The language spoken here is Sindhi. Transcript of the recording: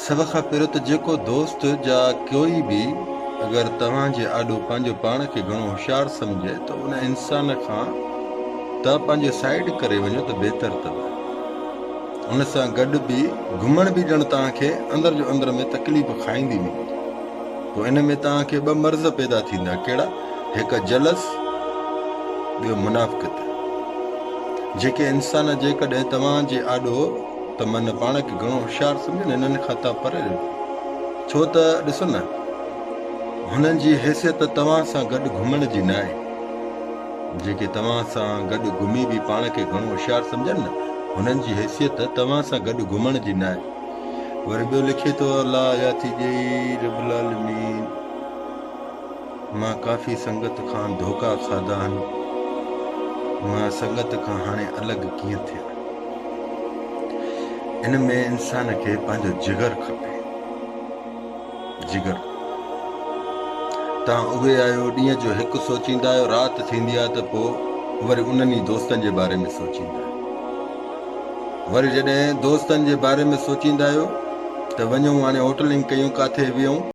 سڀ کان پهريون ته جيڪو دوست جا ڪوئي به اگر توهان جي آڏو پنهنجو پاڻ کي گهڻو هوشيار سمجهي ته ان انسان کان توهان پنهنجو سائيڊ ڪري وڃو ته بهتر اٿو. ان سان گڏ به گهمڻ به ڄڻ توهان کي اندر جو اندر ۾ تڪليف کائيندي ويندي. پوء ان ۾ توهان کي ٻه مرض پيدا ٿيندا ڪهڙا؟ هڪ جلس ٻيو منافقت. جيڪي انسان جيڪڏهن توهان جي آڏو ته من پاڻ کي گهڻو هوشيار سمجهن هنن کان توهان پري رهو. ڇو ته ڏسو نه هنن جي حيثيت توهان سان گڏ گهمڻ جي ناهي. جيڪي توهان سان گڏ گهمي به پاڻ کي گهڻو هوشيار سمجهن نه هنن جي حيثيت توهان سان گڏ گهمڻ جي ناهي. وري ٻيو لکي ٿو الله حياتي ڏئي رب العالمين. مان ڪافي سنگت کان ڌوڪا کاڌا آهن. مان سنگت کان هاڻي الڳ ڪيئن ٿيان؟ ان ۾ انسان کي پنهنجو جگر کپي. جگر. توهان اهي آهيو ڏينهن جو هڪ سوچيندا آهيو رات ٿيندي آهي ته پوء وري انهن ئي دوستن جي باري ۾ سوچيندا آهيو. وري جڏهن دوستن جي باري ۾ سوچيندا آهيو ته وڃون هاڻي هوٽلنگ ڪيون ڪاٿي ويهون.